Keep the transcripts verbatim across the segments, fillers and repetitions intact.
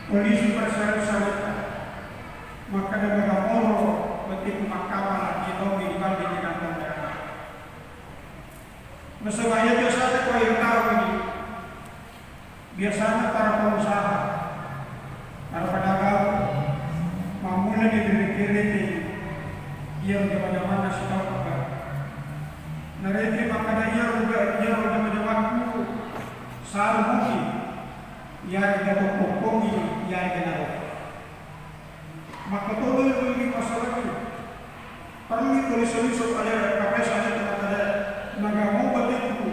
Polisi persero salita, makkeda magamoro bettiku makkapala iya tauwe ri bawang ri kantong daerah. Nasaba iya biasana ko akhir taung ini, biasana para pengusaha, para pedagang, mammulani rete-rete iya jama-jamanna sitaung makkeda. Narete makkeda iyaro, iyaro jama-jamakku saru muki. Iyaré'ga tokkokkongngi, iyaré'ga naro. Makkatodoi ri masalaki. Parellu toliso-liso alé, kapesa alé tengah tadé. Nagamo batekku.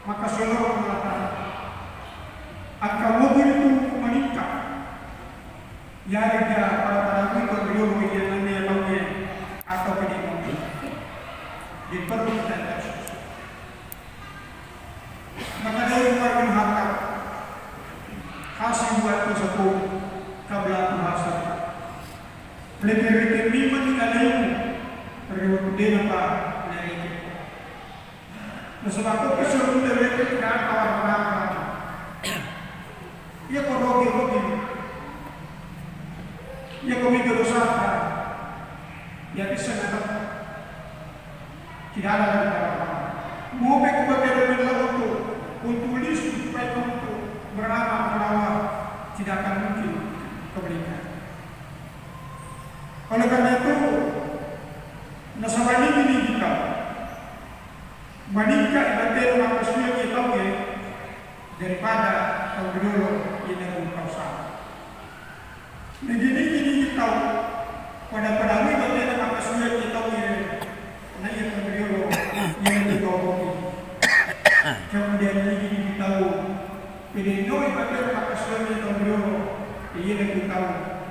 Maka solo mengatakan, engka mobil tu meningkat. Iyaré'ga pada-pada itu riolo iya nanya taunya atau kini mobil. Jadi perlu kita lihat. Maka dari Umar bin Khattab, hasibu anfusakum qabla an tuhasab. Rete-rete mimani alaimu, riwettu dé'napa narete. Nasaba ko kesel rete, rete, tidak ada tawar-tawar. Iya ko rogi-rogi. Iya ko mega dosata. Iya bisa ngadep. Tidak ada lagi tawar-tawar. Mau pe ku pakai lebih lama untuk, untuk list, supaya untuk beramal kepada Allah, tidak akan mungkin kebaikan. Oleh karena itu, nasaba ini kita meningkat ibadah manusia kita, ya, daripada tau riolo iya nengka tau salah. Nagini-gini tau pada-padawi batena makkasuwiyang tau iya, na iya tau riolo iya nengka tau. Kemudian nagini-gini tau pedennoi batena makkasuwiyang tau riolo iya nengka tau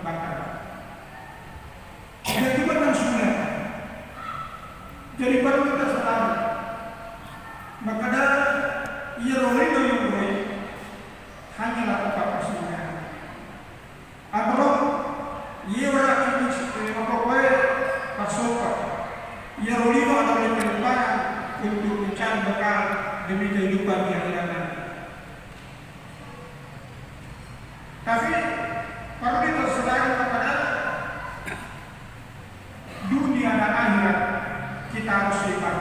bakal. Jadi, mennang sudah. Jadi, perlu kita sadari. Makkeda, iyaro lino yonroi, hanyalah tempat persinggahan. Atau, iyaro lino, eh, makkokkoe, passopa. Iyaro lino adalah penyempanan untuk mencari bekal demi kehidupan di akhirat nanti. Tapi, perlu kita sadari kepada dunia dan akhirat kita harus seimbang.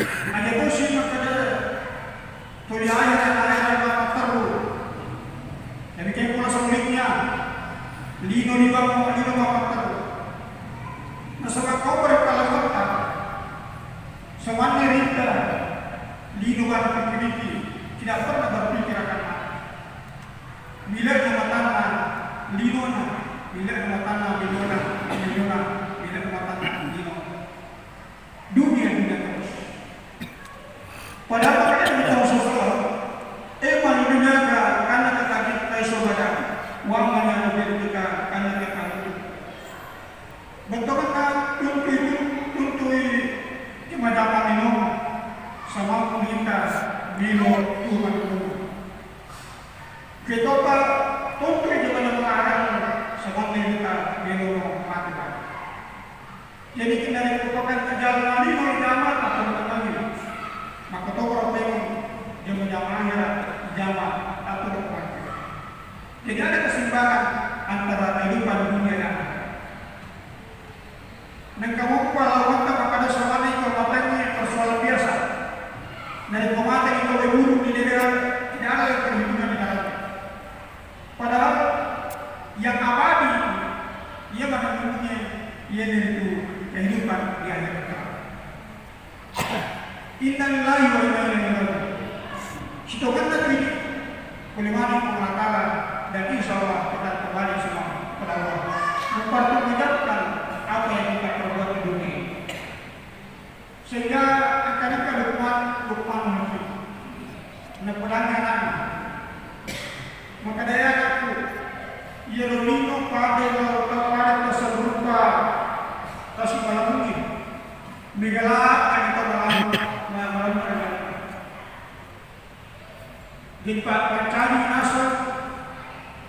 Aja tosi makkeda tuli akhirat, akhirat mapatteru. Demikian pula sebaliknya, lino liwat, lino mapatteru. Nasaba ko berkala kota, samanna rita, lino bana pikiriki, tidak pernah berpikir akan mati. Milena matanna linona, milena matanna linona, linona, milena matanna lino. Dunia, dunia terus. Padahal kita tahu sesuatu. Eh, mani dunyaga, karena kita kita iso badan. Uang mani anu kita, karena kita itu. Bettuanna tuntui, tuntui jama-jama lino, samammu kita melo Tuhan. Ketopa tuntui jama-jama larang, samanna kita melo mati. Jadi, kita merupakan jalan lino jama atau teman. Maka toko jama-jama akhirat, jama atau teman. Jadi, ada keseimbangan antara kehidupan dunia dan akhirat. Nengka muppa lao makkeda samanna iko matengngi persoalan biasa. Narekko mate iko wé burung di daerah, tidak ada lagi perhitungan di dalamnya. Padahal yang abadi, iya manengngi, iya itu kehidupan di akhirat. Inna lillahi wa inna ilaihi raji'un. Sitongenna tu idi, pole maneng Puang Allah Ta'ala, dan insya Allah kita kembali semua kepada Allah. Mempertanggungjawabkan apa yang kita perbuat di dunia ini. Sehingga engka-engka Luqman, Luqman Hakim. Napedangi anakna. Makkeda, "Ya anakku, iyaro lino pada lao tau pada taseng rupa tasibalangungnge. Mega la pada tau balangung, na balangung." Jadi, pa-, pancaji naseng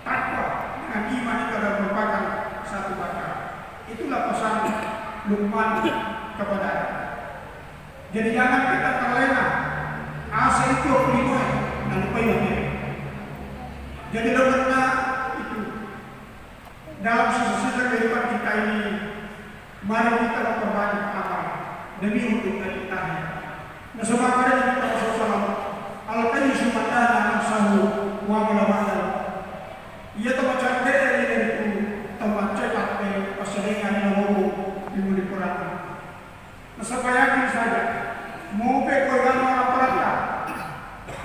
takwa dengan iman itu adalah merupakan satu batang. Itulah pesan Luqman kepada anak. Jadi, jangan kita terlena. Asa itu linoe, nalupai mate. Pada Nabi Muhammad sallallahu alaihi wasallam, "Al-kayyisu man dana nafsahu wa amila ba'dahu." Iya to macadde iyanaritu to macca tappe passalengan lao ri muri Qur'an. Nasaba yakin saja, mope ko egana warapparatta,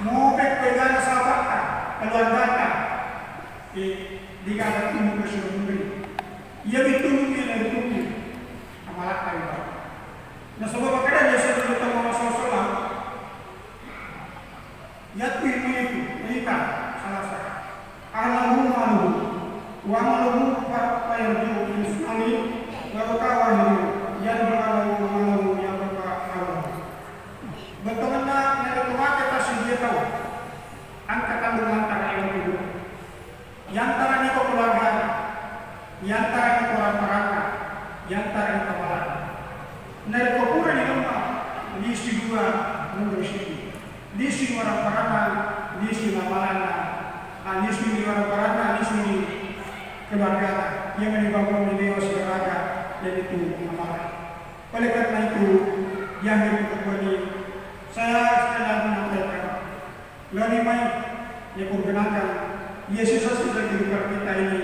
mope ko egana sahabatta, keluargata, eh, degaga tunu ke surga. Iya mitu iyanaritu amalatta ibadah. Nasaba makkeda Nabi sallallahu alaihi wasallam, yattu ilmu itu, berita, salasa. Ahlahu maluhu, wa maluhu fa-, fayarji'u ila ahlihi, wa baka wahidun, yarji'u ahlahu wa maluhu, ya baka ahlahu. Bettuanna, narekko mate tasidia tau, engka tanggung antara ilmu itu. Yantarani ko keluargana, yantarani ko warapparatta, yantarani ko amalana. Narekko purani lemma, lisi dua munri siddi. Lisi warapparatta, lisi amalana. Ah, lisi warapparatta, lisi keluargana. Iya mani bangunni dewa siaga, iyanaritu amalana. Oleh karena itu, di akhir pertemuan ini, saya sekali lagi menyampaikan, lebih baik diperkenankan Yesus Kristus dan kehidupan kita ini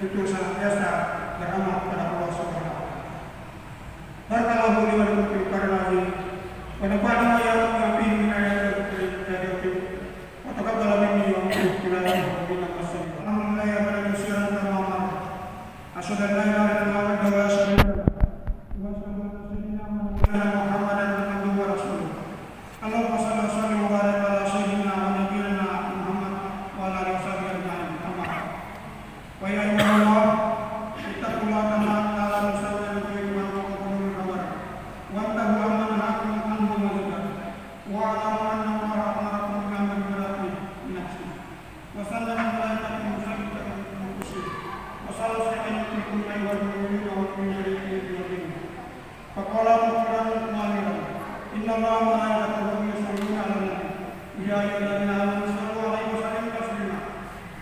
untuk senantiasa beramal kepada Allah Subhanahu wa Ta'ala. Barakallahu li wa lakum fil Qur'anil azim. Wa nafa'ani wa iyyakum bima fihi min ayatil wa dhikril hakim. Wa taqabbal minni wa minkum innahu huwas samiul alim. Alhamdulillah ya bani sirran tamamar. Asyhadu an la ilaha illallah wahdahu la syarika lah. Wa asyhadu anna sayyidina wa nabiyyana Muhammadan abduhu wa rasuluh. Allahumma shalli wa sallim wa barik ala sayyidina wa nabiyyina Muhammad wa ala alihi wa sahbihi ajma'in. Amma ba'd. Fa ya ibadallah, ittaqullaha ta'ala wa sallu ala nabiyyikum wa qadimul khabar. Wantahu amma nahakum anhu wa zajar. Wa alamu anna Allaha amarakum bi amrin bada'a fi nafsihi. Wa sanna malaikatahu musabbihatin bi anfusihi. Wa salasa malaikatihi ayyuhal mu'minuna wa mu'minati. Faqala mukbiran mu'ammiran, inna Allaha wa malaikatahu yusalluna ala nabi, ya ayyuhalladzina amanu sallu alaihi wa sallimu taslima.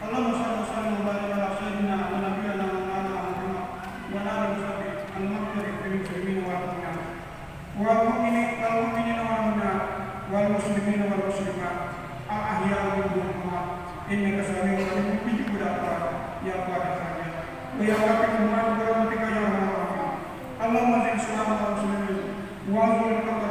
Allahumma salli wa sallim wa barik ala sayyidina wa nabiyyina wa maulana Muhammad wa ala alihi wa sahbihi al-maghfirati lil muslimina wal mu'minat, wal mu'mini-, wal mu'minina wal mu'minat, wal muslimina wal muslimat, al ahya'i minhum wal amwat, innaka sami'un qaribun mujibud da'wat, ya qadiyal hajat, wa ya kasyifal kurbi bi rahmatika ya arhamar rahimin. Allahumma izz al-islama wal muslimin, wa azil al-kufra